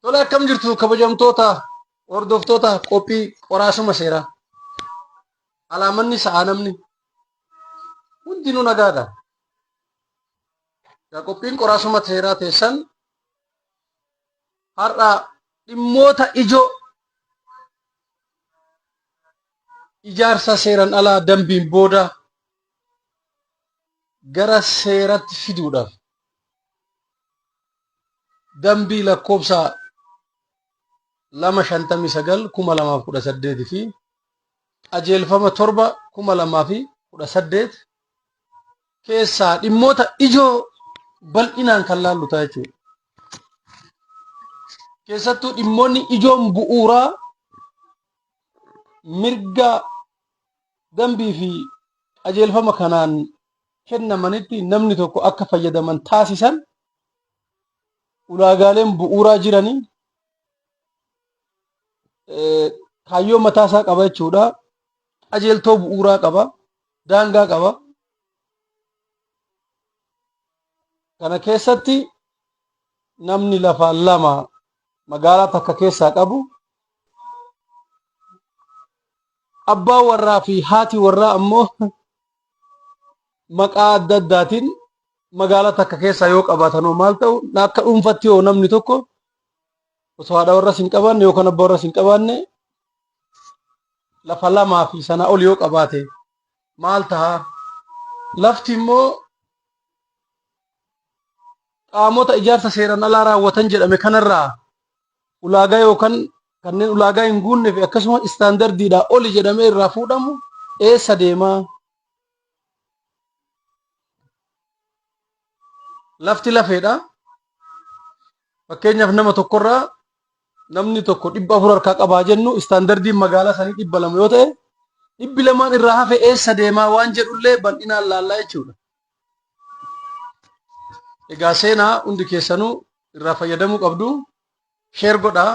Tole akkam jirtu kabajamtoota hordoftoota qophii qoraasuma seeraa. Alaamanni sa'aa namni hundinuu nagaadha. Egaa qophiin qoraasuma seeraa teessan har'a dhimmoota ijoo ijaarsa seeran alaa dambiin booda gara seeratti fiduudhaaf dambii lakkoofsa 2 59 2018 fi qajeelfama 7 2018 keessaa dhimmoota ijoo bal'inaan kan laallu ta'a jechuudha. Keessattuu dhimmoonni ijoon bu'uuraa mirga dambii fi qajeelfama kanaan kennamanitti namni tokko akka fayyadaman taasisan ulaagaaleen bu'uuraa jiranii kaayyoo mataa isaa qaba jechuudha. Qajeeltoo bu'uuraa qaba. Daangaa qaba. Kana keessatti namni lafa lama magaalaa takka keessaa qabu abbaa warraa fi haati warraa ammoo maqaa adda addaatiin magaalaa takka keessaa yoo qabaatanoo maal ta'u akka dhuunfatti yoo namni tokko osoo haadha warras hin qabaanne yookaan abbaa warras hin qabaanne lafa lamaa fi sanaa ol yoo qabaate maal ta'a? Lafti immoo qaamota ijaarsa seeraan alaa raawwatan jedhame kanarraa ulaagaa yookaan kanneen ulaagaa hin guunne fi akkasumas istaandardiidhaa oli jedhamee irraa fuudhamu eessa deemaa? Lafti lafeedha. Fakkeenyaaf nama tokkorraa namni tokko 400 harkaa qabaa jennu istaandardiin magaalaa sanii 200 yoo ta'e 200n irraa hafe eessa deemaa waan jedhullee bal'inaan laallaa jechuudha. Egaa seenaa hundi keessanuu irraa fayyadamuu qabdu. Sheer godhaa.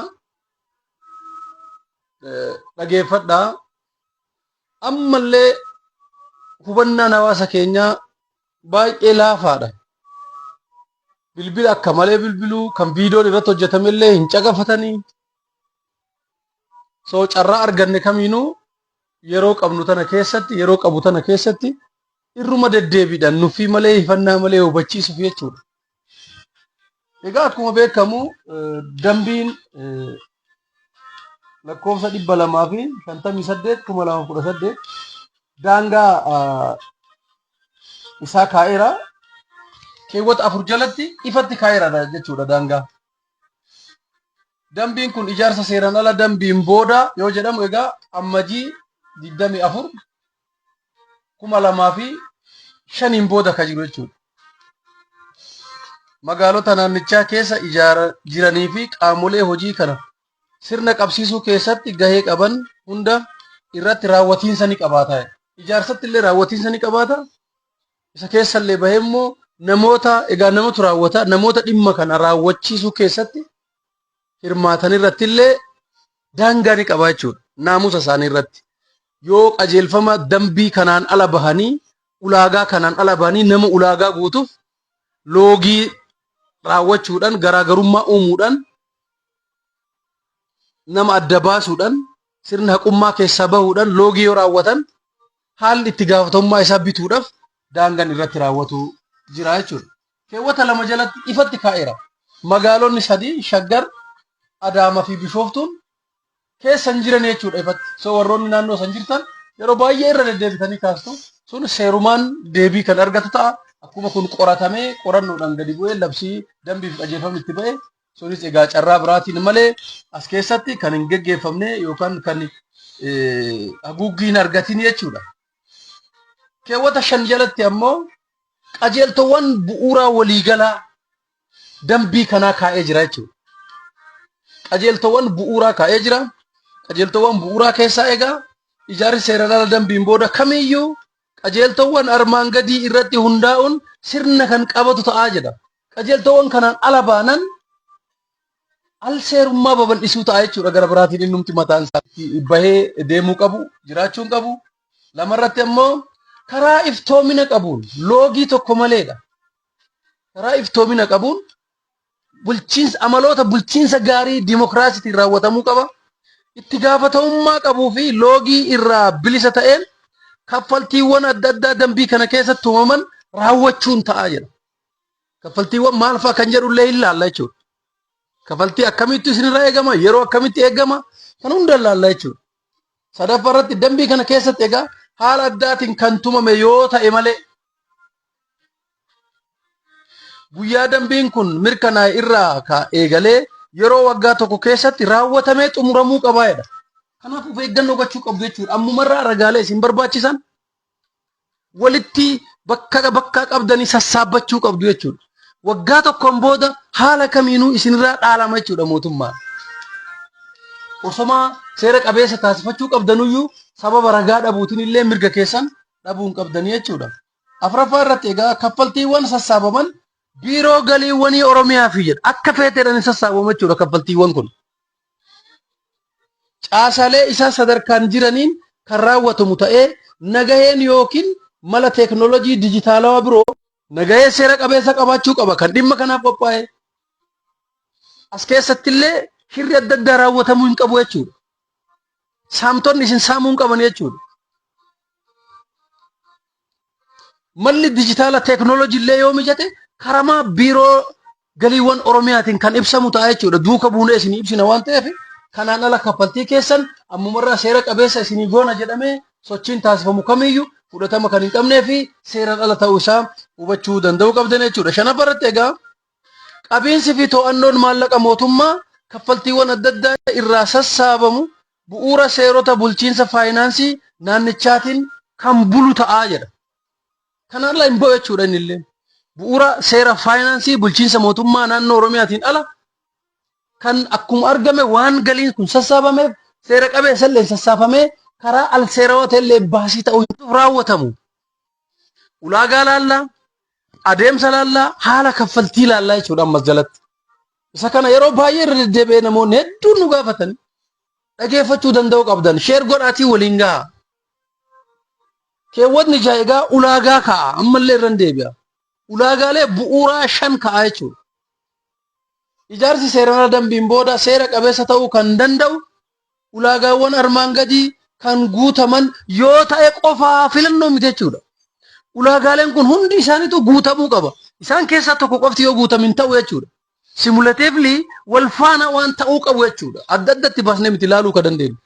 Dhageeffadhaa. Ammallee hubannaan hawaasa keenyaa baay'ee laafaadha. Bilbila akka malee bilbiluu kan viidiyoon irratti hojjetamellee hin caqafatanii. So carraa arganne kamiinuu yeroo qabnu tana keessatti yeroo qabu tana keessatti irruma deddeebiidhaan nuffii malee hifannaa malee hubachiisuuf jechuudha. Egaa akkuma beekamu dambiin lakkoofsa 258 2018 daangaa isaa kaa'eera. Keewwata 4 jalatti ifatti kaa'eera jechuudha daangaa. Dambiin kun ijaarsa seeraan ala dambiin booda yoo jedhamu egaa Ammajii 24 2005n booda ka jiru jechuudha. Magaalota naannichaa keessa ijaara jiranii fi qaamolee hojii kana sirna qabsiisuu keessatti gahee qaban hunda irratti raawwatiinsa ni qabaata. Ijaarsatti illee raawwatiinsa ni qabaata. Isa keessa illee bahee immoo namoota egaa namatu raawwata namoota dhimma kana raawwachiisuu keessatti hirmaatan irratti illee daangaa ni qaba jechuudha. Naamusa isaanii irratti. Yoo qajeelfama dambii kanaan ala bahanii ulaagaa kanaan ala bahanii nama ulaagaa guutuuf loogii raawwachuudhaan garaagarummaa uumuudhaan nama adda baasuudhaan sirna haqummaa keessaa bahuudhaan loogii yoo raawwatan haalli itti gaafatamummaa isaa bituudhaaf daangaan irratti raawwatu jira jechuudha. Keewwata 2 jalatti ifatti kaa'eera. Magaalonni sadii Shaggar, Adaamaa fi Bishooftuun keessa hin jiran jechuudha ifatti. So warroonni naannoo san jirtan yeroo baay'ee irra deddeebitanii kaastu sun seerumaan deebii kan argatu ta'a. Akkuma kun qoratamee qorannoodhaan gadi bu'ee labsii dambii fi qajeelfamni itti ba'e sunis egaa carraa biraatiin malee as keessatti kan hin geggeeffamne yookaan kan haguuggii hin argatin jechuudha. Keewwata 5 jalatti ammoo qajeeltowwan bu'uuraa waliigalaa dambii kanaa kaa'ee jira jechuudha. Qajeeltowwan bu'uuraa kaa'ee jira. Qajeeltowwan bu'uuraa keessaa egaa ijaarsi seeraan ala dambiin booda kamiyyuu qajeeltowwan armaan gadii irratti hundaa'uun sirna kan qabatu ta'aa jedha. Qajeeltowwan kanaan ala baanan al seerummaa babal'isuu ta'a jechuudha gara biraatiin innumti mataan isaa bahee deemuu qabu jiraachuu hin qabu. Lamarratti ammoo karaa iftoomina qabuun loogii tokko maleedha. Karaa iftoomina qabuun Bulchiinsa amaloota bulchiinsa gaarii dimokiraasiitiin raawwatamuu qaba. Itti gaafatamummaa qabuu fi loogii irraa bilisa ta'een kaffaltiiwwan adda addaa dambii kana keessatti tumaman raawwachuun ta'a jedha. Kaffaltiiwwan maal fa'a kan jedhullee hin laalla jechuudha. Kaffaltii akkamitti isinirraa eegama, yeroo akkamitti eegama, kan hunda laalla jechuudha. Sadaffaa irratti dambii kana keessatti egaa haala addaatiin kan tumame yoo ta'e malee guyyaa dambiin kun mirkanaa'e irraa ka eegalee yeroo waggaa tokko keessatti raawwatamee xumuramuu qaba jedha. Kanaaf of eeggannoo gochuu qabdu jechuudha. Ammumarraa ragaalee isin barbaachisan walitti bakka bakkaa qabdanii sassaabbachuu qabdu jechuudha. Waggaa tokkoon booda haala kamiinuu isinirraa dhaalama jechuudha mootummaan. Osomaa seera qabeessa taasifachuu qabdanuyyuu sababa ragaa dhabuutiin illee mirga keessan dhabuu hin qabdanii jechuudha. Afraffaa irratti egaa kaffaltiiwwan sassaabaman Biiroo Galiiwwanii Oromiyaa fi jedha. Akka feeteedhaan hin sassaabamu jechuudha kaffaltiiwwan kun. Caasaalee isaa sadarkaan jiraniin kan raawwatamu ta'ee nagaheen yookiin mala teeknoolojii dijitaalawaa biroo nagahee seera qabeessa qabaachuu qaba kan dhimma kanaaf qophaa'e. As keessatti illee shirri adda addaa raawwatamuu hin qabu jechuudha. Saamtonni isin saamuu hin qaban jechuudha. Malli dijitaala teeknooloojii illee yoo mijate karamaa biiroo galiiwwan Oromiyaatiin kan ibsamu ta'a jechuudha. Duuka buunee isinii ibsina waan ta'eef kanaan ala kaffaltii keessan ammumarraa seera qabeessa isinii goona jedhamee sochiin taasifamu kamiyyuu fudhatama kan hin qabnee fi seeraan ala ta'uu isaa hubachuu danda'uu qabdan jechuudha. Shanaffaa irratti egaa Qabiinsi fi to'annoon maallaqa mootummaa kaffaltiiwwan adda addaa irraa sassaabamu bu'uura seerota bulchiinsa faayinaansii naannichaatiin kan bulu ta'a jedha. Kanaan ala hin ba'u jechuudha inni illee. Bu'uura seera faayinaansii bulchiinsa mootummaa naannoo Oromiyaatiin ala kan akkuma argame waan galiin kun sassaabameef seera qabeessa illee sassaabamee karaa al seerawaa ta'e illee baasii ta'uu raawwatamu. Ulaagaa laallaa, adeemsa laallaa, haala kaffaltii laallaa jechuudha ammas jalatti. Isa kana yeroo baay'ee irra deddeebi'ee namoonni hedduun nu gaafatan dhageeffachuu danda'uu qabdan. Sheer godhaatii waliin gahaa. Keewwatni ja'a egaa ulaagaa kaa'a. Ammallee irra hin deebi'a. Ulaagaalee bu'uuraa shan kaa'a jechuudha. Ijaarsi seeraan ala dambiin booda seera qabeessa ta'uu kan danda'u ulaagaawwan armaan gadii kan guutaman yoo ta'e qofaa filannoo miti jechuudha. Ulaagaaleen kun hundi isaaniitu guutamuu qaba. Isaan keessaa tokko qofti yoo guutame hin ta'u jechuudha. Simulatively wal faana waan ta'uu qabu jechuudha. Adda addatti baasnee miti ilaaluu kan dandeenyu.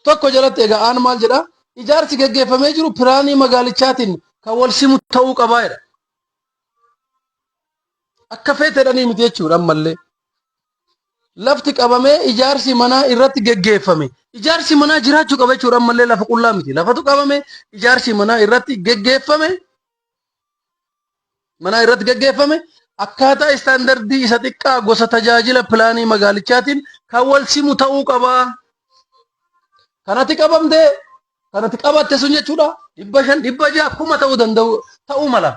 Tokko jalatti egaa aan maal jedha? Ijaarsi geggeeffamee jiru pilaanii magaalichaatiin kan wal simu ta'uu qabaa jedha. Akka feetedhanii miti jechuudha ammallee. Lafti qabamee ijaarsi manaa irratti geggeeffame. Ijaarsi manaa jiraachuu qaba jechuudha ammallee lafa qullaa miti. Lafatu qabame ijaarsi manaa irratti geggeeffame. Manaa irratti geggeeffame akkaataa istaandardii isa xiqqaa gosa tajaajila pilaanii magaalichaatiin kan wal simu ta'uu qaba. Kanatti qabamtee kanatti qabatte sun jechuudha 500 600 1000 ta'uu danda'u ta'uu mala.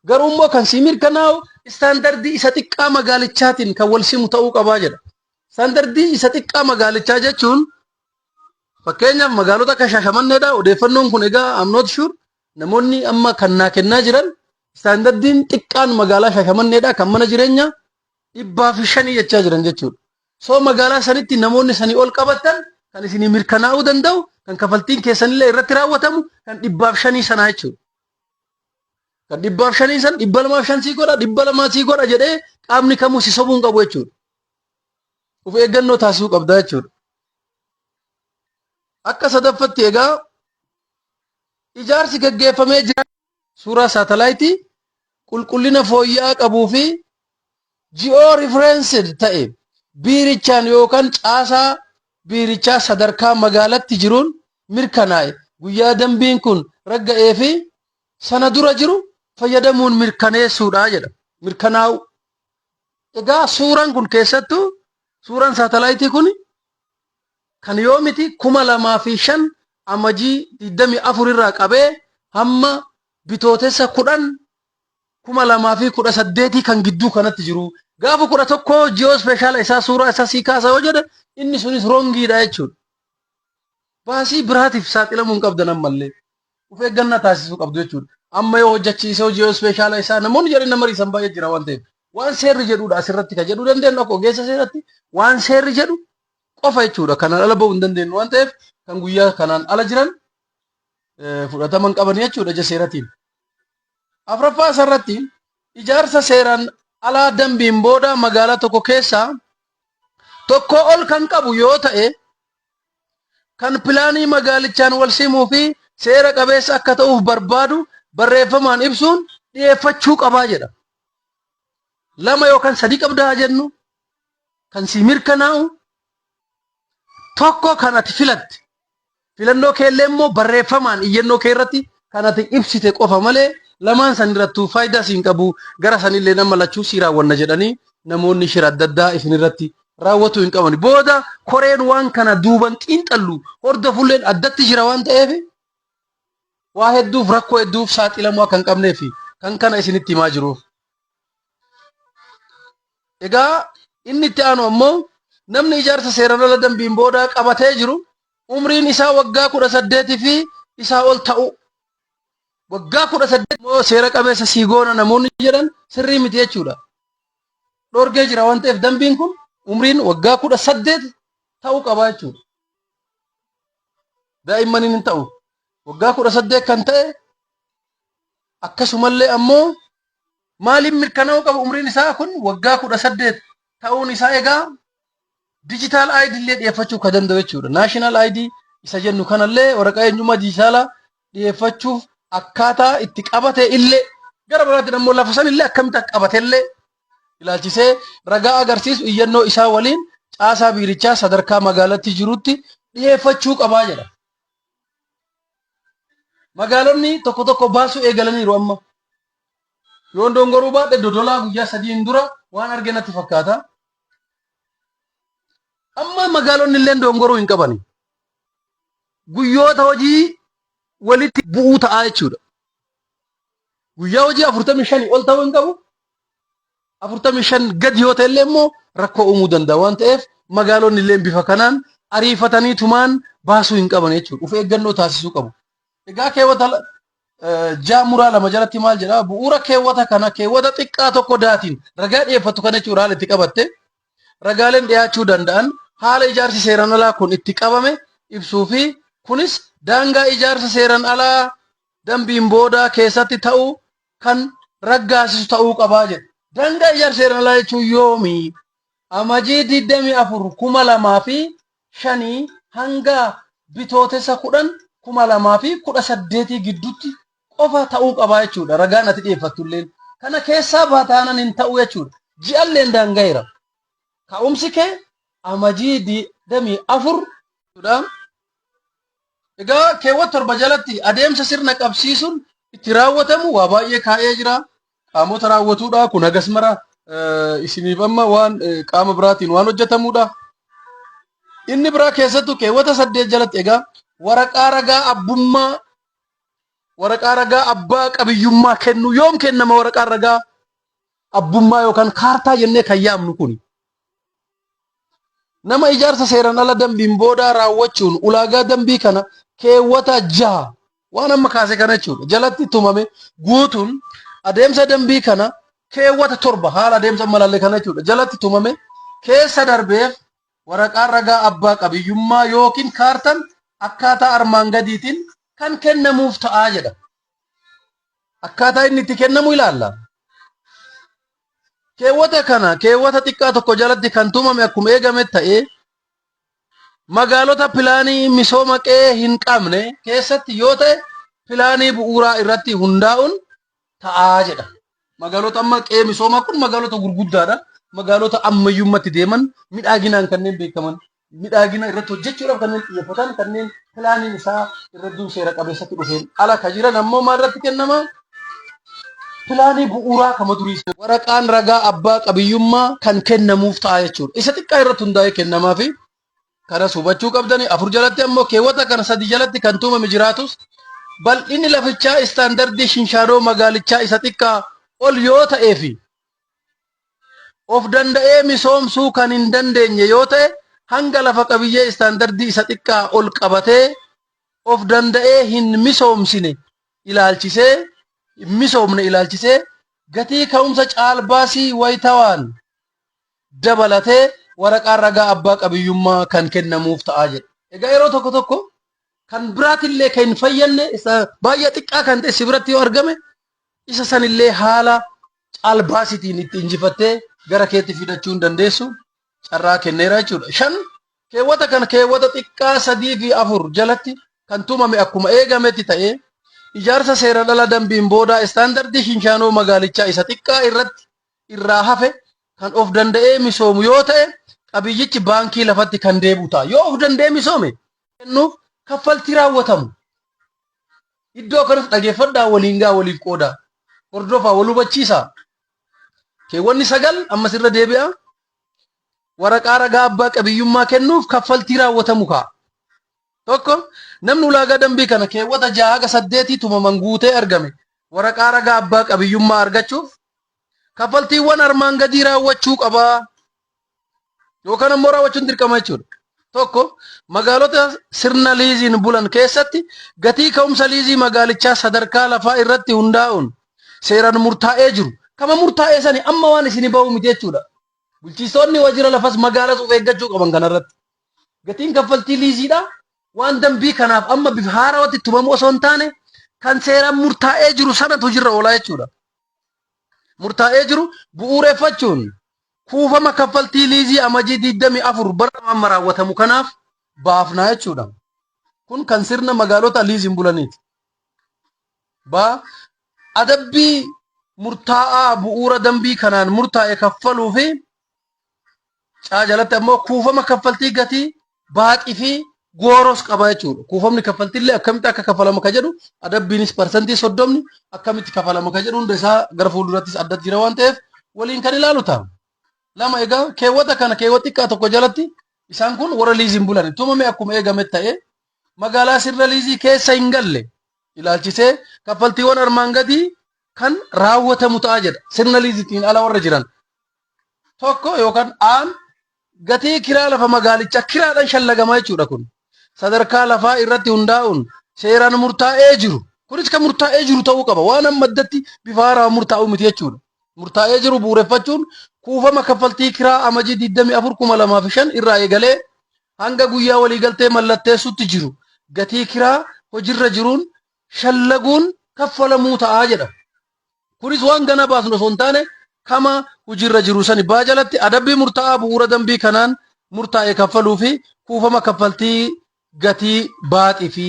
Garuu immoo kan sii mirkanaa'u istaandardii isa xiqqaa magaalichaatiin kan wal simu ta'uu qabaa jedha. Istaandardii isa xiqqaa magaalichaa jechuun fakkeenyaaf magaalota akka Shaashamanneedha. Odeeffannoon kun egaa I'm not sure namoonni amma kan naa kennaa jiran istaandardiin xiqqaan magaalaa Shaashamanneedha kan mana jireenyaa 105 jechaa jiran jechuudha. So magaalaa sanitti namoonni sanii ol qabatan kan isinii mirkanaa'uu danda'u kan kafaltiin keessanillee irratti raawwatamu kan 105 sanaa jechuudha. Kan 105 san 205 sii godha 200 sii godha jedhee qaamni kamuu si sobuu hin qabu jechuudha. Of eeggannoo taasisuu qabda jechuudha. Akka sadaffatti egaa ijaarsi gaggeeffamee jira suuraa saatalaayitii qulqullina fooyya'aa qabuu fi geo referenced ta'e biirichaan yookaan caasaa biirichaa sadarkaa magaalatti jiruun mirkanaa'e guyyaa dambiin kun ragga'ee fi sana dura jiru fayyadamuun mirkaneessuudha jedha. Mirkanaa'u. Egaa suuraan kun keessattuu suuraan saatalaayitii kun kan yoomiti 2005 Amajii 24 irraa qabee hamma Bitootessa 10 2018 kan gidduu kanatti jiru. Gaafa 11 geospatial isaa suuraa isaa sii kaasa yoo jedhe inni sunis wrongiidha jechuudha. Baasii biraatiif saaxilamuu hin qabdan ammallee. Of eeggannaa taasisuu qabdu jechuudha. Amma yoo hojjechiisee geospatial isaa namoonni jedhan nama riisan baay'ee jira waan ta'eef. Waan seerri jedhudha asirratti kan jedhuu dandeenyu akka ogeessa seeratti waan seerri jedhu qofa jechuudha. Kanaan ala bahuu hin dandeenyu waan ta'eef kan guyyaa kanaan ala jiran fudhatama hin qaban jechuudha ija seeratiin. Afraffaa isarratti ijaarsa seeraan alaa dambiin booda magaalaa tokko keessaa tokko ol kan qabu yoo ta'e kan pilaanii magaalichaan wal simuu fi seera qabeessa akka ta'uuf barbaadu barreeffamaan ibsuun dhiyeeffachuu qabaa jedha. Lama yookaan sadii qabdaa jennu kan sii mirkanaa'u tokko kan ati filatte filannoo keellee immoo barreeffamaan iyyannoo kee irratti kan ati ibsite qofa malee lamaan san irrattuu faayidaa siin qabu gara sanillee nama lachuu sii raawwanna jedhanii namoonni shira adda addaa isin irratti raawwatuu hin qaban. Booda koreen waan kana duuban xiinxallu hordofulleen addatti jira waan ta'eef waa hedduuf rakkoo hedduuf saaxilamuu akka hin qabneef kan kana isinitti himaa jiruuf. Egaa inni itti aanu ammoo namni ijaarsa seeraan ala dambiin boodaa qabatee jiru umriin isaa waggaa 18 fi isaa ol ta'u. Waggaa 18 immoo seera qabeessa sii goona namoonni jedhan sirrii miti jechuudha. Dhorgee jira waan ta'eef dambiin kun umriin waggaa 18 ta'uu qaba jechuudha. Daa'immaniin hin ta'u. Waggaa 18 kan ta'e akkasumallee ammoo maaliin mirkanaa'uu qaba umriin isaa kun waggaa 18 ta'uun isaa egaa digital ID illee dhiyeeffachuu kan danda'u jechuudha. National ID isa jennu kanallee waraqaa eenyummaa dijitaalaa dhiyeeffachuuf akkaataa itti qabate illee gara biraatiin ammoo lafa san illee akkamitti akka qabate illee ilaalchisee ragaa agarsiisu iyyannoo isaa waliin caasaa biirichaa sadarkaa magaalatti jirutti dhiyeeffachuu qabaa jedha. Magaalonni tokko tokko baasuu eegalaniiru amma. Yoon dongoruu baadhe Dodolaa guyyaa sadiin dura waan arge natti fakkaata. Amma magaalonni illee dongoruu hin qabani. Guyyoota hojii walitti bu'uu ta'aa jechuudha. Guyyaa hojii 45 ol ta'uu hin qabu. 45 gadi yoo ta'e illee immoo rakkoo uumuu danda'a waan ta'eef magaalonni illee bifa kanaan ariifatanii tumaan baasuu hin qaban jechuudha. Of eeggannoo taasisuu qabu. Egaa keewwata 6 muraa 2 jalatti maal jedha? Bu'uura keewwata kana keewwata xiqqaa tokko daatiin ragaa dhiyeeffattu kana jechuudha haala itti qabatte ragaaleen dhiyaachuu danda'an haala ijaarsi seeraan alaa kun itti qabame ibsuu fi kunis daangaa ijaarsa seeraan alaa dambiin boodaa keessatti ta'uu kan raggaasisu ta'uu qabaa jedha. Daangaa ijaarsa seeraan alaa jechuun yoomi? Amajii 24 2005 hanga Bitootessa 10 2018 gidduutti qofa ta'uu qabaa jechuudha. Ragaan ati dhiyeeffattulleen. Kana keessaa baataanan hin ta'u jechuudha. Ji'alleen daanga'eera. Ka'umsi kee Amajii 24 dha. Egaa keewwata 7 jalatti adeemsa sirna qabsiisuun itti raawwatamu waa baay'ee kaa'ee jira. Qaamota raawwatuudha. Kun hagas mara isiniif amma waan qaama biraatiin waan hojjetamuudha. Inni biraa keessattuu keewwata 8 jalatti egaa waraqaa ragaa abbummaa waraqaa ragaa abbaa qabiyyummaa kennu yoom kennama waraqaan ragaa abbummaa yookaan kaartaa jennee kan yaamnu kuni. Nama ijaarsa seeraan ala dambiin boodaa raawwachuun ulaagaa dambii kana keewwata 6 waan amma kaase kana jechuudha jalatti tumame guutuun adeemsa dambii kana keewwata 7 haala adeemsa amma ilaalle kana jechuudha jalatti tumame keessa darbeef waraqaan ragaa abbaa qabiyyummaa yookiin kaartan akkaataa armaan gadiitiin kan kennamuuf ta'aa jedha. Akkaataa inni itti kennamu ilaalla. Keewwata kana keewwata xiqqaa tokko jalatti kan tumame akkuma eegame ta'ee magaalota pilaanii misooma qe'ee hin qabne keessatti yoo ta'e pilaanii bu'uuraa irratti hundaa'uun ta'aa jedha. Magaalota amma qe'ee misoomaa kun magaalota gurguddaadha. Magaalota ammayyummatti deeman midhaaginaan kanneen beekaman midhaagina irratti hojjechuudhaaf kanneen xiyyeeffatan kanneen pilaaniin isaa irra hedduun seera qabeessatti dhufeen ala ka jiran ammoo maal irratti kennama? Pilaanii bu'uuraa kama durii waraqaan ragaa abbaa qabiyyummaa kan kennamuuf ta'a jechuudha. Isa xiqqaa irratti hundaa'ee kennamaa fi kanas hubachuu qabdani. 4 jalatti ammoo keewwata kana 3 jalatti kan tumame jiraatus bal'inni lafichaa istaandardii shinshaadoo magaalichaa isa xiqqaa ol yoo ta'ee fi of danda'ee misoomsuu kan hin dandeenye yoo ta'e hanga lafa qabiyyee istaandardii isa xiqqaa ol qabatee of danda'ee hin misoomsine ilaalchisee hin misoomne ilaalchisee gatii ka'umsa caalbaasii wayitawaan dabalatee waraqaan ragaa abbaa qabiyyummaa kan kennamuuf ta'a jedha. Egaa yeroo tokko tokko kan biraatillee kan hin fayyanne isa baay'ee xiqqaa kan ta'e si biratti yoo argame isa sanillee haala caalbaasiitiin itti injifattee gara keetti fidachuu hin dandeessu carraa kenneera jechuudha. 5, Keewwata kana keewwata xiqqaa 3 fi 4 jalatti kan tumame akkuma eegametti ta'ee, ijaarsa seeraan ala dambiin boodaa istaandardii shinshaanoo magaalichaa isa xiqqaa irratti irraa hafe kan of danda'ee misoomu yoo ta'e qabiyyichi baankii lafatti kan deebi'u ta'a. Yoo of danda'ee misoome kennuuf kaffaltii raawwatamu. Iddoo kanas dhageeffadhaa waliin gaa waliif qoodaa. Hordofaa wal hubachiisaa. Keewwanni 9 ammas irra deebi'a. Waraqaa ragaa abbaa qabiyyummaa kennuuf kaffaltii raawwatamu kaa'a. Tokko namni ulaagaa dambii kana keewwata 6 haga 8 tumaman guutee argame waraqaa ragaa abbaa qabiyyummaa argachuuf kaffaltiiwwan armaan gadii raawwachuu qaba. Yookaan ammoo raawwachuun dirqama jechuudha. Tokko magaalota sirna liiziin bulan keessatti gatii ka'umsa liizii magaalichaa sadarkaa lafaa irratti hundaa'uun seeraan murtaa'ee jiru. Kama murtaa'ee sani amma waan isin bahu miti jechuudha. Bulchiisonni waajjira lafas magaalas of eeggachuu qaban kanarratti. Gatiin kaffaltii liiziidha waan dambii kanaaf amma bifa haarawatti tumamu osoo hin taane kan seeraan murtaa'ee jiru sanatu hojiirra oolaa jechuudha. Murtaa'ee jiru bu'uureffachuun kuufama kaffaltii liizii Amajii 24 bara amma raawwatamu kanaaf baafnaa jechuudha. Kun kan sirna magaalota liiziin bulaniiti. Ba Adabbii murtaa'aa bu'uura dambii kanaan murtaa'e kaffaluu fi caa jalatti ammoo kuufama kaffaltii gatii baaxii fi gooros qaba jechuudha. Kuufamni kaffaltii illee akkamitti akka kaffalamu ka jedhu adabbiinis parsantii 30 akkamitti kafalama ka jedhu hunda isaa gara fuuldurattis addatti jira waan ta'eef waliin kan ilaalu ta'a. Lama egaa keewwata kana keewwata xiqqaa tokko jalatti isaan kun warra liiziin bulan tumame akkuma eegame ta'e magaalaa sirna liizii keessa hin galle ilaalchisee kaffaltiiwwan armaan gadii kan raawwatamu ta'a jedha. Sirna liiziitiin ala warra jiran tokko yookaan aan gatii kiraa lafa magaalichaa kiraadhaan shallagamaa jechuudha kun. Sadarkaa lafaa irratti hundaa'uun seeraan murtaa'ee jiru. Kunis kan murtaa'ee jiru ta'uu qaba. Waan amma addatti bifa haaraa murtaa'u miti jechuudha. Murtaa'ee jiru bu'uureffachuun kuufama kaffaltii kiraa Amajii 24 2005 irraa eegalee hanga guyyaa waliigaltee mallatteessutti jiru gatii kiraa hojirra jiruun shallaguun kaffalamuu ta'a jedha. Kunis waan ganaa baasnu osoo hin taane kama hojiirra jiru sani baa jalatti adabbii murtaa'aa bu'uura dambii kanaan murtaa'e kaffaluu fi kuufama kaffaltii gatii baaxii fi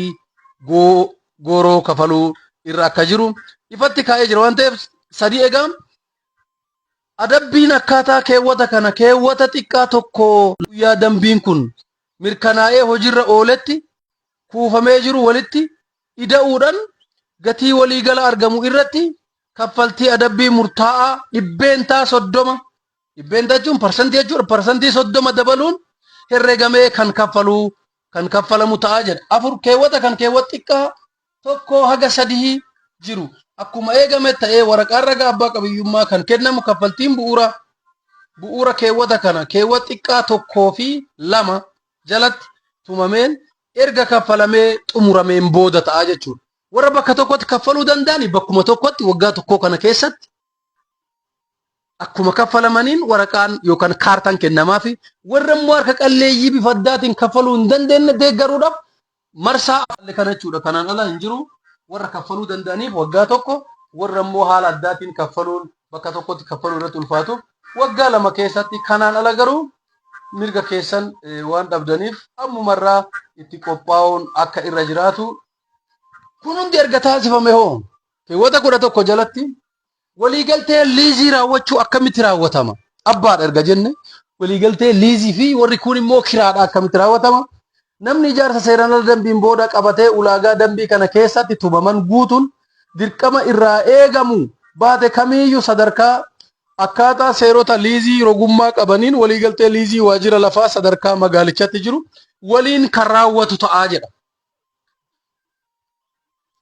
gooroo kafaluu irra akka jiru ifatti kaa'ee jira waan ta'eef sadii egaa adabbiin akkaataa keewwata kana keewwata xiqqaa tokko guyyaa dambiin kun mirkanaa'ee hojiirra ooletti kuufamee jiru walitti ida'uudhan gatii waliigala argamu irratti kaffaltii adabbii murtaa'aa 30%, dhibbeentaa jechuun parsantii jechuudha, parsantii 30 dabaluun herregamee kan kaffaluu kan kaffalamu ta'a jedha. Afur keewwata kan keewwata xiqqaa tokko haga sadii jiru akkuma eegame ta'ee waraqaan ragaa abbaa qabiyyummaa kan kennamu kaffaltiin bu'uura bu'uura keewwata kana keewwata xiqqaa tokkoo fi lama jalatti tumameen erga kaffalamee xumurameen booda ta'a jechuudha. Warra bakka tokkotti kaffaluu danda'an bakkuma tokkotti waggaa tokkoo kana keessatti akkuma kaffalamaniin waraqaan yookaan kaartaan kennamaafi warra immoo harka qalleeyyii bifa addaatiin kaffaluu hin dandeenye deeggaruudhaaf marsaa kana jechuudha. Kanaan ala hin jiru. Warra kaffaluu danda'aniif waggaa tokko warra immoo haala addaatiin kaffaluun bakka tokkotti kaffaluu irratti ulfaatuuf waggaa 2 keessatti kanaan ala garuu mirga keessan waan dhabdaniif ammumarraa itti qophaa'uun akka irra jiraatu. Kun hundi erga taasifame hoo keewwata 11 jalatti waliigaltee liizii raawwachuu akkamitti raawwatama? Abbaadha erga jenne waliigaltee liizii fi warri kun immoo kiraadha akkamitti raawwatama? Namni ijaarsa seeraan ala dambiin booda qabatee ulaagaa dambii kana keessatti tumaman guutuun dirqama irraa eegamu baate kamiiyyuu sadarkaa Akkaataa seerota liizii rogummaa qabaniin waliigaltee liizii waajjira lafaa sadarkaa magaalichatti jiru waliin kan raawwatu ta'a jedha.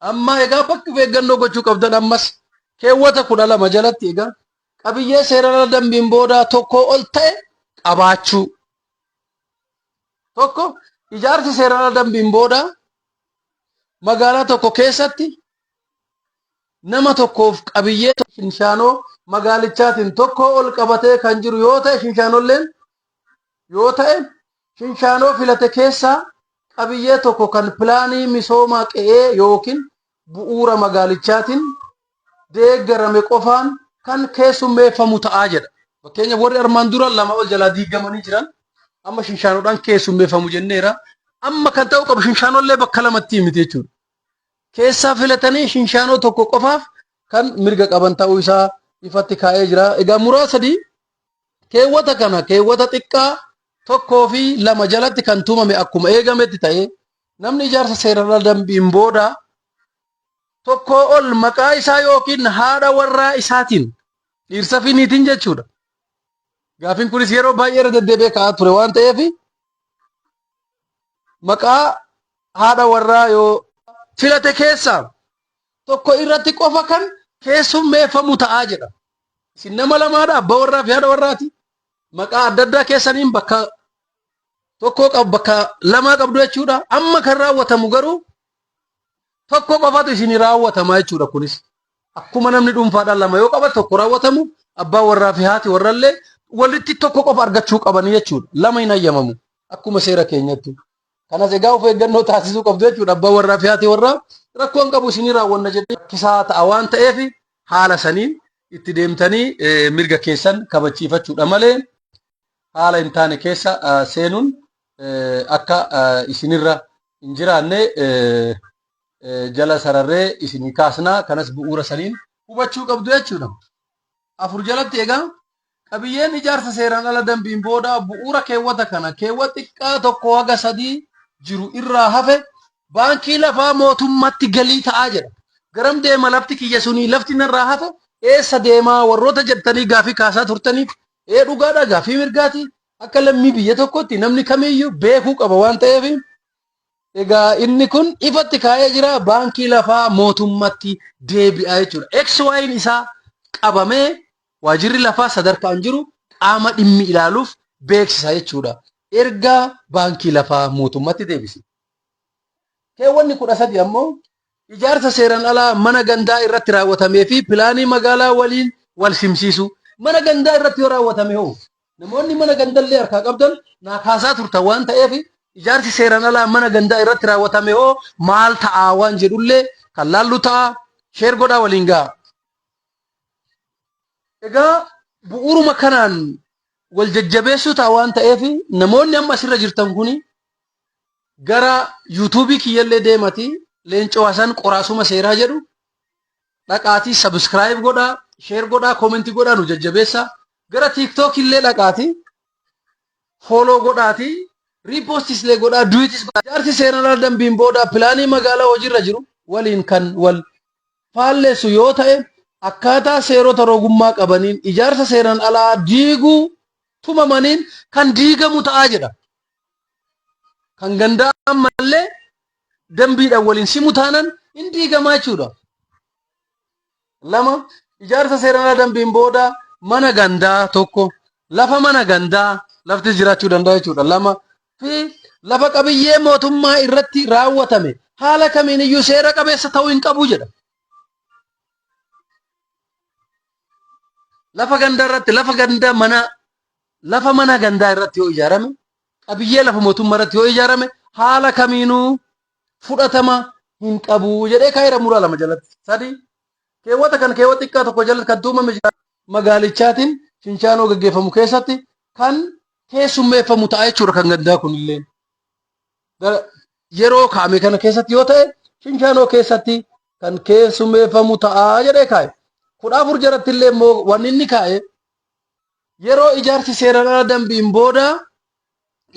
Amma egaa bakki of eeggannoo gochuu qabdan ammas keewwata 12 jalatti egaa qabiyyee seeraan ala dambiin boodaa tokkoo ol ta'e qabaachuu. Tokko ijaarsi seeraan ala dambiin boodaa magaalaa tokko keessatti nama tokkoof qabiyyee shinshaanoo magaalichaatiin tokkoo ol qabatee kan jiru yoo ta'e shinshaanolleen yoo ta'e shinshaanoo filate keessaa qabiyyee tokko kan pilaanii misooma qe'ee yookiin bu'uura magaalichaatiin deeggarame qofaan kan keessummeeffamu ta'a jedha. Fakkeenyaaf warri armaan dura lama ol jalaa diigamanii jiran amma shinshaanoodhaan keessummeeffamu jenneera. Amma kan ta'u qabu shinshaanollee bakka lamatti miti jechuudha. Keessaa filatanii shinshaanoo tokko qofaaf kan mirga qaban ta'uu isaa ifatti kaa'ee jira. Egaa muraa sadii keewwata kana keewwata xiqqaa tokkoo fi lama jalatti kan tumame akkuma eegametti ta'ee namni ijaarsa seeraan dambiin booda tokkoo ol maqaa isaa yookiin haadha warraa isaatiin dhiirsa fi niitiin jechuudha. Gaafiin kunis yeroo baay'ee irra deddeebi'ee ka'aa ture waan ta'eef maqaa haadha warraa yoo filate keessaa tokko irratti qofa kan keessummeeffamu ta'aa jedha. Isin nama lamaadha abbaa warraa fi haadha warraati. Maqaa adda addaa keessaniin bakka tokkoo qabu bakka lamaa qabdu jechuudha. Amma kan raawwatamu garuu tokko qofatu isin raawwatama jechuudha kunis. Akkuma namni dhuunfaadhaan lama yoo qabate tokko raawwatamu abbaa warraa fi haati warrallee walitti tokko qofa argachuu qabanii jechuudha. Lama hin hayyamamu akkuma seera keenyatti. Kanas egaa of eeggannoo taasisuu qabdu jechuudha. Abbaa warraa fi haati warraa rakkoo hin qabu isinii raawwanna jedhee rakkisaa ta'a waan ta'eef haala saniin itti deemtanii mirga keessan kabachiifachuudha malee haala hin taane keessa seenuun akka isinirra hin jiraanne jala sararree isinii kaasna. Kanas bu'uura saniin hubachuu qabdu jechuudha. Afur jalatti egaa qabiyyeen ijaarsa seeraan ala dambiin booda bu'uura keewwata kana keewwa xiqqaa tokko haga sadii jiru irraa hafe baankii lafaa mootummatti galii ta'aa jedha. Garam deema lafti kiyya sunii lafti narraa hafe eessa deemaa warroota jettanii gaafii kaasaa turtaniif ee dhugaadha gaafii mirgaati akka lammii biyya tokkotti namni kamiyyuu beekuu qaba waan ta'eef egaa inni kun ifatti kaa'ee jira baankii lafaa mootummatti deebi'a jechuudha. XY'n isaa qabamee waajirri lafaa sadarkaan jiru qaama dhimmi ilaaluuf beeksisa jechuudha. Erga baankii lafaa mootummatti deebise. Keewwanni 13 ammoo ijaarsa seeraan alaa mana gandaa irratti raawwatamee fi pilaanii magaalaa waliin wal simsiisuu. Mana gandaa irratti yoo raawwatame hoo namoonni mana gandallee harkaa qabdan naa kaasaa turtan waan ta'eef ijaarsi seeraan alaa mana gandaa irratti raawwatame hoo maal ta'a waan jedhullee kan laallu ta'a. Sheer godhaa waliin ga'a. Egaa bu'uuruma kanaan wal jajjabeessuu ta'a waan ta'eef namoonni amma asirra jirtan kuni gara yuutuubii kiyyallee deemati Leencoo Hasan qoraasuma seeraa jedhu dhaqaatii subscribe godhaa, share godhaa, comment godhaa nu jajjabeessaa. Gara TikTok illee dhaqaatii follow godhaatii repost illee godhaa duetis godhaa. Ijaarsi seeraan ala dambiin booda pilaanii magaalaa hojiirra jiru waliin kan wal faalleessu yoo ta'e akkaataa seerota rogummaa qabaniin ijaarsa seeraan alaa diiguu tumamaniin kan diigamu ta'aa jedha. Kan gandaa ammallee dambiidhaan waliin simu taanan hin diigamaa jechuudha. Lama ijaarsa seeraan alaa dambiin booda mana gandaa tokko lafa mana gandaa laftis jiraachuu danda'a jechuudha. Lama fi lafa qabiyyee mootummaa irratti raawwatame haala kamiin iyyuu seera qabeessa ta'uu hin qabu jedha. Lafa gandaa irratti lafa ganda mana lafa mana gandaa irratti yoo ijaarame qabiyyee lafa mootummaa irratti yoo ijaarame haala kamiinuu fudhatama hin qabu jedhee kaa'eera muraa lama jalatti. Sadi keewwata kan keewwata xiqqaa tokko jalatti kan tuumame magaalichaatiin shinchaanoo gaggeeffamu keessatti kan keessummeeffamu ta'a jechuudha kan gandaa kunillee. Yeroo kaa'ame kana keessatti yoo ta'e shinshaanoo keessatti kan keessummeeffamu ta'a jedhee kaa'e. 14 jalatti illee immoo wanni inni kaa'e yeroo ijaarsi seeraan ala dambiin booda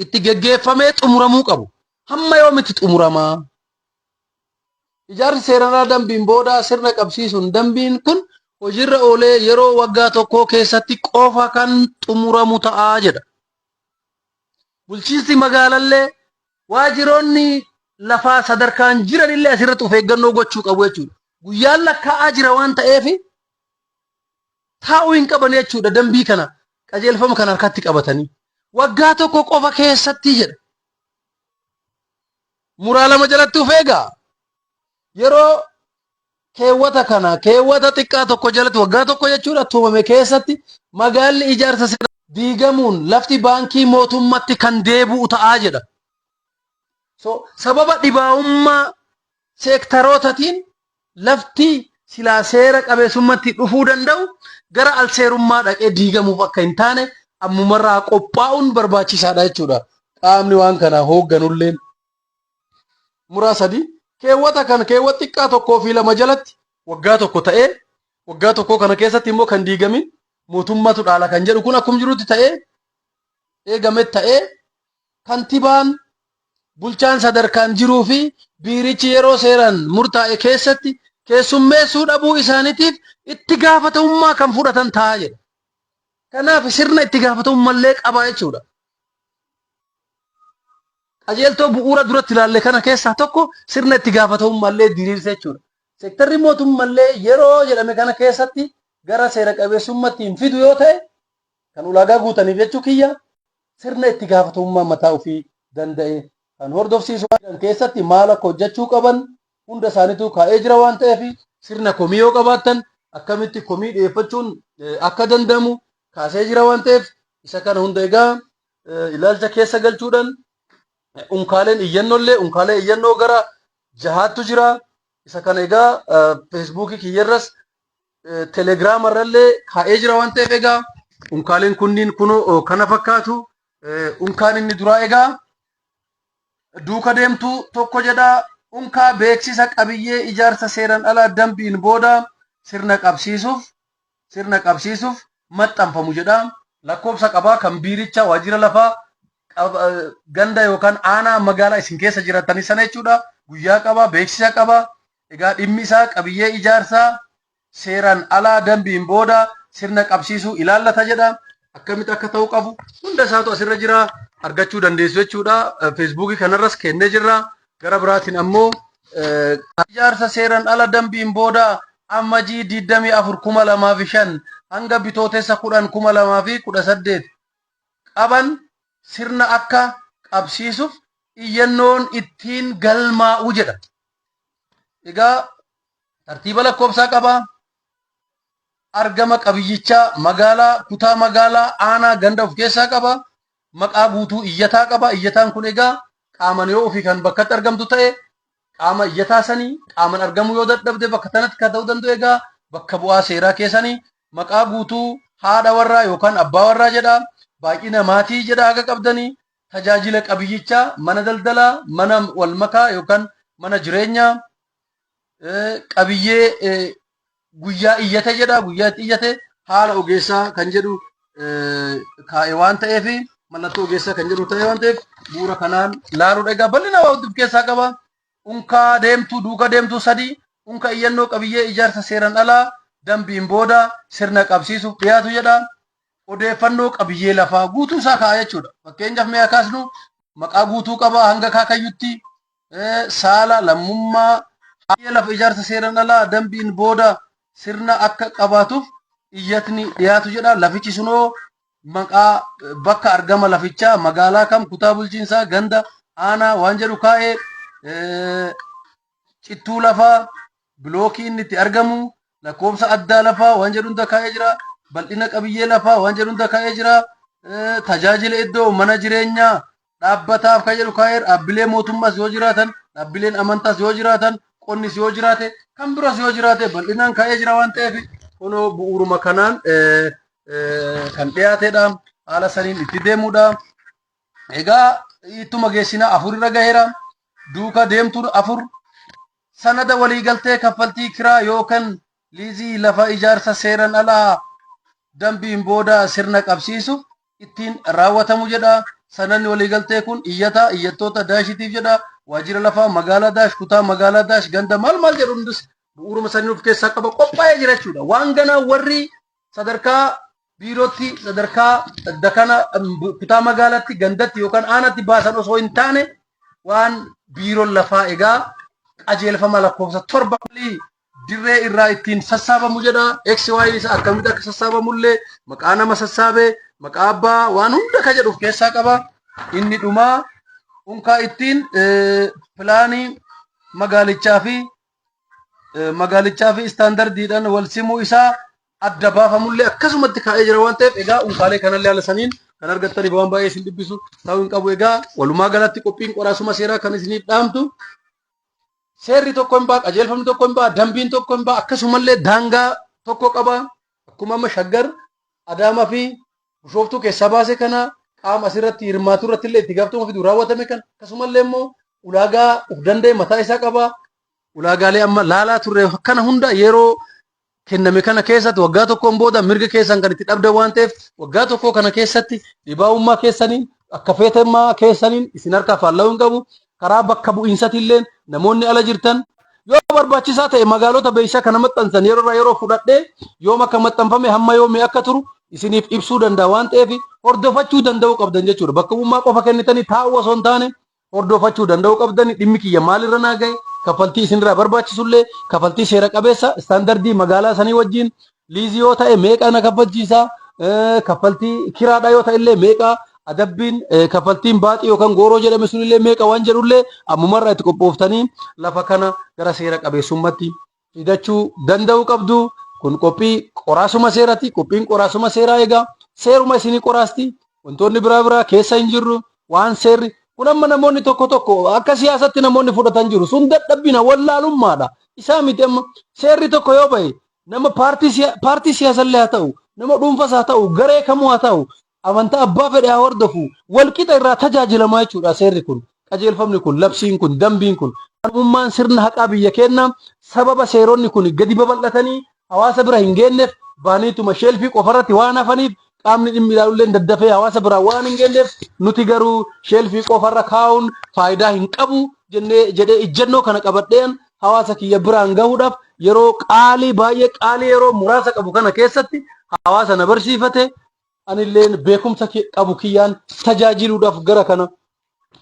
itti geggeeffamee xumuramuu qabu. Hamma yoomitti xumuramaa? Ijaarsi seeraan ala dambiin booda sirna qabsiisuun dambiin kun hojiirra oolee yeroo waggaa tokkoo keessatti qofa kan xumuramu ta'a jedha. Bulchiinsi magaalallee waajiroonni lafaa sadarkaan jiranillee asirratti of eeggannoo gochuu qabu jechuudha. Guyyaan lakkaa'aa jira waan ta'eef taa'uu hin qaban jechuudha dambii kana qajeelfama kana harkatti qabatanii. Waggaa tokko qofa keessatti jedha. Muraa lama jalatti of eegaa. Yeroo Keewwata kana keewwata xiqqaa tokko jalatti waggaa tokko jechuudha tumame keessatti magaalli ijaarsa seera diigamuun lafti baankii mootummatti kan deebi'u ta'aa jedha. So sababa dhibaa'ummaa seektarootatiin lafti silaa seera qabeessummatti dhufuu danda'u gara alseerummaa dhaqee diigamuuf akka hin taane ammumarraa qophaa'uun barbaachisaadha jechuudha. Qaamni waan kana hoogganulleen. Muraa 3, Keewwata kan keewwat xiqqaa 1 fi 2 jalatti waggaa tokko ta'ee waggaa tokkoo kana keessatti immoo kan diigamin mootummatu dhaala kan jedhu kun akkum jirutti ta'ee eegame ta'ee kantibaan bulchaan sadarkaan jiruu fi biirichi yeroo seeraan murtaa'e keessatti keessummeessuu dhabuu isaaniitiif itti gaafatamummaa kan fudhatan ta'a jedha. Kanaaf sirna itti gaafatamummallee qaba jechuudha. Qajeeltoo bu'uura duratti ilaalle kana keessaa tokko sirna itti gaafatamummallee diriirsa jechuudha. Seektarri mootummallee yeroo jedhame kana keessatti gara seera qabeessummatti hin fidu yoo ta'e kan ulaagaa guutaniif jechuu kiyya sirna itti gaafatamummaa mataa ofii danda'e kan hordofsiisu keessatti maal akka hojjechuu qaban hunda isaaniitu kaa'ee jira waan ta'eef sirna komii yoo qabaattan akkamitti komii dhiyeeffachuun akka danda'amu kaasee jira waan ta'eef isa kana hunda egaa ilaalcha keessa galchuudhaan unkaaleen iyyannollee unkaalee iyyannoo gara jahaattu jira. Isa kana egaa feesbuukii kiyyarras telegiraama irrallee kaa'ee jira waan ta'eef egaa unkaaleen kunniin kunoo kana fakkaatu. Unkaan inni duraa egaa duuka deemtuu tokko jedha. Unkaa beeksisa qabiyyee ijaarsa seeran alaa dambiin booda sirna qabsiisuuf sirna qabsiisuuf maxxanfamu jedha. Lakkoofsa qabaa kan biiricha waajjira lafaa ganda yookaan aanaa magaalaa isin keessa jiraatanii sana jechuudha. Guyyaa qaba, beeksisa qaba. Egaa dhimmi isaa qabiyyee ijaarsaa seeraan alaa dambiin booda sirna qabsiisuu ilaallata jedha. Akkamitti akka ta'uu qabu hunda isaatu asirra jira argachuu dandeessu jechuudha. Feesbuukii kanarras kennee jirra. Gara biraatiin ammoo ijaarsa seeraan ala dambiin booda Amajii 24, 2005 hanga Bitootessa 10, 2018 qaban sirna akka qabsiisuuf iyyannoon ittiin galmaa'u jedha. Egaa tartiiba lakkoofsaa qaba. Argama qabiyyichaa magaalaa, kutaa magaalaa, aanaa, ganda of keessaa qaba. Maqaa guutuu iyyataa qaba. Iyyataan kun egaa qaaman yoo ofii kan bakkatti argamtu ta'e qaama iyyataa sanii qaaman argamuu yoo dadhabde bakka tanatti kan ta'uu danda'u egaa bakka bu'aa seeraa keessanii maqaa guutuu haadha warraa yookaan abbaa warraa jedha. Baay'ina maatii jedha haga qabdanii tajaajila qabiyyichaa mana daldalaa, mana walmakaa yookaan mana jireenyaa, qabiyyee guyyaa iyyate jedha guyyaa itti iyyate haala ogeessaa kan jedhu kaa'e waan ta'eef mallattoo ogeessaa kan jedhu ta'e waan ta'eef bu'uura kanaan laaluudha. Egaa bal'ina waa of keessaa qaba. Unkaa deemtuu duuka deemtuu sadii unka iyyannoo qabiyyee ijaarsa seeran alaa dambiin booda sirna qabsiisuuf dhiyaatu jedha. Odeeffannoo qabiyyee lafaa guutuu isaa kaa'a jechuudha. Fakkeenyaaf mee kaasnu maqaa guutuu qaba hanga kaakayyutti saala, lammummaa, qabiyyee lafa ijaarsa seeran alaa dambiin booda sirna akka qabaatuuf iyyatni dhiyaatu jedha. Lafichi sunoo maqaa bakka argama lafichaa magaalaa kam kutaa bulchiinsaa ganda aanaa waan jedhu kaa'ee cittuu lafaa bilookii inni itti argamu lakkoofsa addaa lafaa waan jedhu hunda kaa'ee jira. Bal'ina qabiyyee lafaa waan jedhu hunda kaa'ee jira. Tajaajila iddoo mana jireenyaa dhaabbataaf kan jedhu kaa'ee dhaabbilee mootummaas yoo jiraatan dhaabbileen amantaas yoo jiraatan qonnis yoo jiraate kan biroos yoo jiraate bal'inaan kaa'ee jira waan ta'eef kunoo bu'uuruma kanaan kan dhiyaatedha. Haala saniin itti deemuudha. Egaa ittuma geessina afur irra gaheera. Duuka deemtuun afur sanada waliigaltee kaffaltii kiraa yookaan liizii lafa ijaarsa seeran alaa dambiin booda sirna qabsiisuuf ittiin raawwatamu jedha. Sanadni waliigaltee kun iyyataa iyyattoota daashitiif jedha. Waajjira lafaa magaalaa daash kutaa magaalaa daash ganda maal maal jedhu hundis bu'uuruma saniin of keessaa qaba qophaa'ee jira jechuudha. Waan ganaa warri sadarkaa biirootti sadarkaa dakana kutaa magaalaatti gandatti yookaan aanatti baasan osoo hin taane waan biiroon lafaa egaa qajeelfama lakkoofsa 7 dirree irraa ittiin sassaabamu jedha. XY isa akkamitti akka sassaabamullee maqaa nama sassaabee maqaa abbaa waan hunda ka jedhu of keessaa qaba. Inni dhumaa unkaa ittiin pilaanii magaalichaa fi Magaalichaa fi istaandardiidhaan wal simuu isaa adda baafamullee akkasumatti kaa'ee jira waan ta'eef, egaa unkaalee kanallee haala saniin kan argattaniif waan baay'ee isin dhibbisu ta'uu hin qabu. Egaa walumaa galatti qophiin qoraasuma seeraa kan isiniif dhaamtu, seerri tokko hin ba'a, qajeelfamni tokko hin ba'a, dambiin tokko hin ba'a, akkasumallee daangaa tokko qaba. Akkuma amma Shaggar, Adaamaa fi Bishooftuu keessaa baase kana, qaama asirratti hirmaatu irratti illee itti gaafatama fidu raawwatame kana, akkasumallee immoo ulaagaa of danda'e mataa isaa qaba. Ulaagaalee amma laalaa turre kana hunda yeroo kenname kana keessatti waggaa tokkoon booda mirga keessan kan itti dhabdan waan ta'eef, waggaa tokkoo kana keessatti dhibaa'ummaa keessaniin, akka feetemmaa keessaniin isin harkaa faalla'uu hin qabu. Karaa bakka bu'iinsatillee namoonni ala jirtan, yoo barbaachisaa ta'e magaalota beeksisaa kana maxxansan yeroo irraa yeroo fudhadhee yoom akka maxxanfame, hamma yoomii akka turu isiniif ibsuu danda'a waan ta'eef, hordofachuu danda'uu qabdan jechuudha. Bakka bu'ummaa qofa kennitanii taa'uu osoo hin taane hordofachuu danda'uu qabdan, dhimmi kiyya maalirra naa gahe, kaffaltii isinirraa barbaachisullee, kaffaltii seera qabeessa istaandardii magaalaa sanii wajjin, liizii yoo ta'e meeqa na kaffalchiisa, kaffaltii kiraadha yoo ta'e illee meeqa, adabbiin kaffaltiin baaxii yookaan gooroo jedhame sunillee meeqa waan jedhullee ammumarraa itti qophooftanii lafa kana gara seera qabeessummaatti fidachuu danda'uu qabdu. Kun qophii qoraasuma seerati. Qophiin qoraasuma seeraa egaa seeruma isinii qoraasti. Wantoonni biraa biraa keessa hin jirru. Waan seerri kun amma namoonni tokko tokko akka siyaasatti namoonni fudhatan jiru. Sun dadhabbina wallaalummaadha. Isaa miti. Amma seerri tokko yoo bahe, nama paartii siyaasallee haa ta'u, nama dhuunfas haa ta'u, garee kamuu haa ta'u, amantaa abbaa fedhe haa hordofu, walqixa irraa tajaajilamaa jechuudha seerri kun, qajeelfamni kun, labsiin kun, dambiin kun. Ummaan sirna haqaa biyya keenna sababa seeronni kun gadi babal'atanii hawaasa bira hin geenneef, baaniituma sheelfii qofarratti waan hafaniif, qaamni dhimmi ilaalullee daddafee hawaasa biraa waan hin geenneef, nuti garuu sheelfii qofarra kaa'uun faayidaa hin qabu jennee jedhee ijjannoo kana qabadheen hawaasa kiyya biraan gahuudhaaf, yeroo qaalii, baay'ee qaalii, yeroo muraasa qabu kana keessatti hawaasa na barsiifate anilleen beekumsa qabu kiyyaan tajaajiluudhaaf gara kana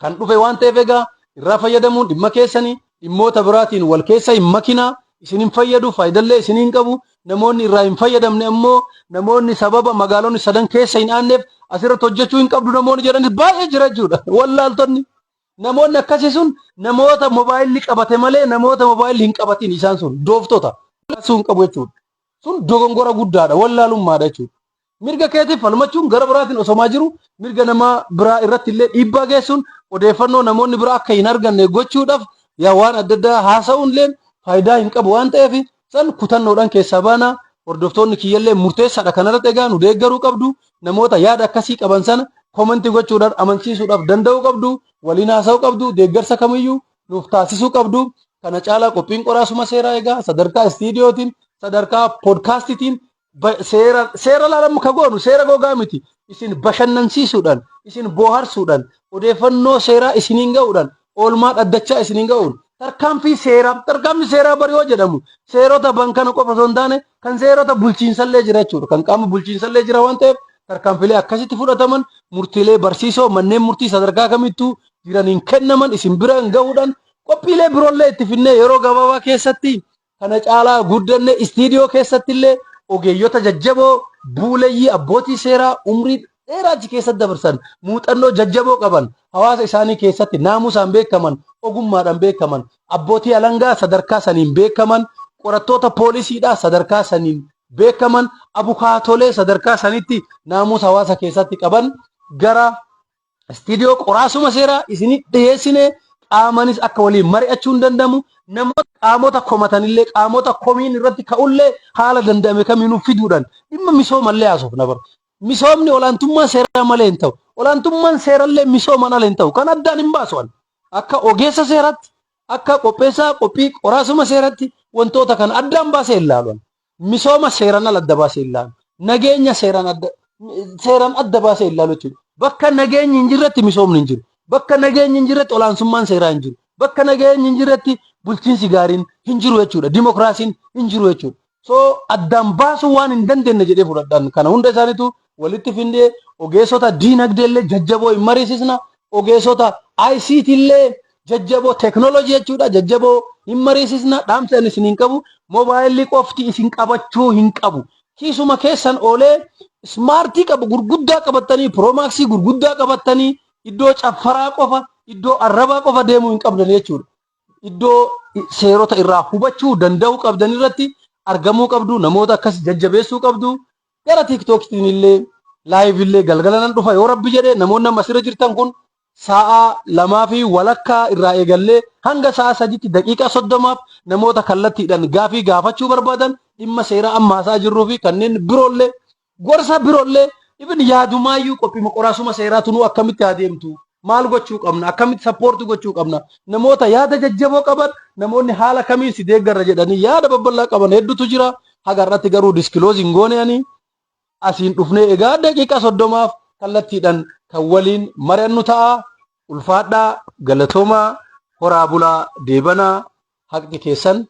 kan dhufe waan ta'eef, egaa irraa fayyadamuun dhimma keessanii dhimmoota biraatiin wal keessa hin makinaa. Isin hin fayyadu, faayidallee isin hin qabu. Namoonni irraa hin fayyadamne ammoo, namoonni sababa magaalonni sadan keessa hin aanneef asirratti hojjechuu hin qabdu namoonni jedhanis baay'ee jira jechuudha. Wallaaltonni, namoonni akkasii sun namoota mobaayilli qabate malee namoota mobaayilli hin qabatin, isaan sun dooftota sun qabu jechuudha. Sun dogongora guddaadha, wallaalummaadha jechuudha. Mirga keetiif falmachuun gara biraatiin osomaa jiru, mirga nama biraa irratti illee dhiibbaa geessuun, odeeffannoo namoonni biraa akka hin arganne gochuudhaaf yaa waan adda addaa haasa'uun illee faayidaa hin qabu waan ta'eef, san kutannoodhaan keessaa baana. Hordoftoonni kiyyallee murteessaadha kanarratti, egaa nu deeggaruu qabdu. Namoota yaada akkasii qaban sana komantii gochuudhaan amansiisuudhaaf danda'uu qabdu, waliin haasa'uu qabdu, deeggarsa kamiyyuu nuuf taasisuu qabdu. Kana caalaa qophiin qoraasuma seeraa egaa sadarkaa istiidiyootiin, sadarkaa poodkaastitiin seera seera laalamu ka goonu seera gogaa miti. Isin bashannansiisuudhaan, isin booharsuudhaan, odeeffannoo seeraa isiniin ga'uudhaan, oolmaa dhaddachaa isiniin ga'uun, tarkaanfii seeraa, tarkaanfii seeraa bari yoo jedhamu seerota ban kana qofa osoo hin taane kan seerota bulchiinsallee jira jechuudha. Kan qaama bulchiinsallee jira waan ta'eef, tarkaanfilee akkasitti fudhataman, murtiilee barsiisoo manneen murtii sadarkaa kamittuu jiraniin kennaman isin biraan gahuudhaan, qophiilee biroollee itti finnee yeroo gabaabaa keessatti kana caalaa guddanne, istiidiyoo keessatti illee ogeeyyota jajjaboo, buuleyyii, abbootii seeraa umrii dheeraa achi keessatti dabarsan, muuxannoo jajjaboo qaban, hawaasa isaanii keessatti naamusaan beekaman, ogummaadhaan beekaman, abbootii alangaa sadarkaa saniin beekaman, qorattoota poolisiidhaa sadarkaa saniin beekaman, abukaatolee sadarkaa sanitti naamusa hawaasa keessatti qaban gara istiidiyoo qoraasuma seeraa isinii dhiyeessine, qaamanis akka waliin mari'achuu hin danda'amu. Namoota qaamota komatanillee, qaamota komiin irratti ka'ullee haala danda'ame kamiinuu fiduudhaan dhimma misoomallee haasofna bara. Misoomni olaantummaa seeraa malee hin ta'u. Olaantummaan seerallee misoomaan ala hin ta'u. Kan addaan hin baasu ani. Akka ogeessa seeraatti, akka qopheessaa qophii qoraasuma seeratti wantoota kana addaan baasee hin laalu. Misooma seeraan ala adda baasee hin laalu. Nageenya seeraan adda baasee hin laalu jechuudha. Bakka nageenyi hin jirretti misoomni hin jiru. Bakka nageenyi hin jirretti olaansummaan seeraa hin jiru. Bakka nageenyi hin jirretti bulchiinsi gaariin hin jiru jechuudha. Dimokiraasiin hin jiru jechuudha. So addaan baasuu waan hin dandeenye jedhee fudhadhaan kana hunda isaaniitu walitti findee, ogeessota diinagdee illee jajjaboo hin mariisisna. Ogeessota ICT illee jajjaboo, teeknooloojii jechuudha, jajjaboo hin mariisisna. Dhaamsa inni isin hin qabu, moobaayilli qofti isin qabachuu hin qabu. Kiisuma keessan oolee ismaartii qabu gurguddaa qabattanii, piroomaksii gurguddaa qabattanii iddoo caffaraa qofa, iddoo arrabaa qofa deemuu hin qabdan jechuudha. Iddoo seerota irraa hubachuu danda'uu qabdan irratti argamuu qabdu. Namoota akkas jajjabeessuu qabdu. Gara TikTokiin illee live illee galgala nan dhufa yoo Rabbi jedhe. Namoonni amma asirra jirtan kun sa'a 2:30 irraa eegallee hanga sa'a 3tti daqiiqaa 30f namoota kallattiidhaan gaafii gaafachuu barbaadan, dhimma seeraa amma haasaa jirruu fi kanneen biroollee, gorsa biroollee, ibin yaadumaayyuu qophii qoraasuma seeraatu nu akkamitti adeemtu, maal gochuu qabna, akkamitti support gochuu qabna, namoota yaada jajjaboo qaban, namoonni haala kamiin si deeggarra jedhanii yaada babbal'aa qaban hedduutu jira. Haga irratti garuu disclose hin goone. Ani asiin dhufnee egaa daqiiqaa 30f kallattiidhaan kan waliin mari'annu ta'a. Ulfaadhaa, galatoomaa, horaa bulaa, deebanaa. Haqni keessan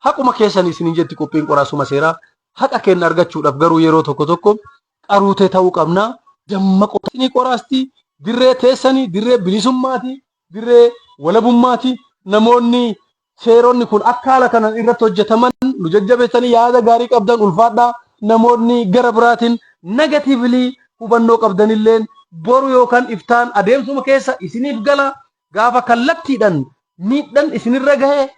haquma keessan isiniin jetti qophiin qoraasuma seeraa. Haqa kenna argachuudhaaf garuu yeroo tokko tokko qaruutee ta'uu qabna. Dammaqoo isinii qoraasti. Dirree teessanii, dirree bilisummaati, dirree walabummaati. Namoonni seeronni kun akka haala kanaan irratti hojjetaman nu jajjabeessanii yaada gaarii qabdan, ulfaadhaa. Namoonni gara biraatiin negatively hubannoo qabdanilleen boru yookaan iftaan adeemsuma keessa isiniif gala, gaafa kallattiidhaan miidhaan isinirra gahe.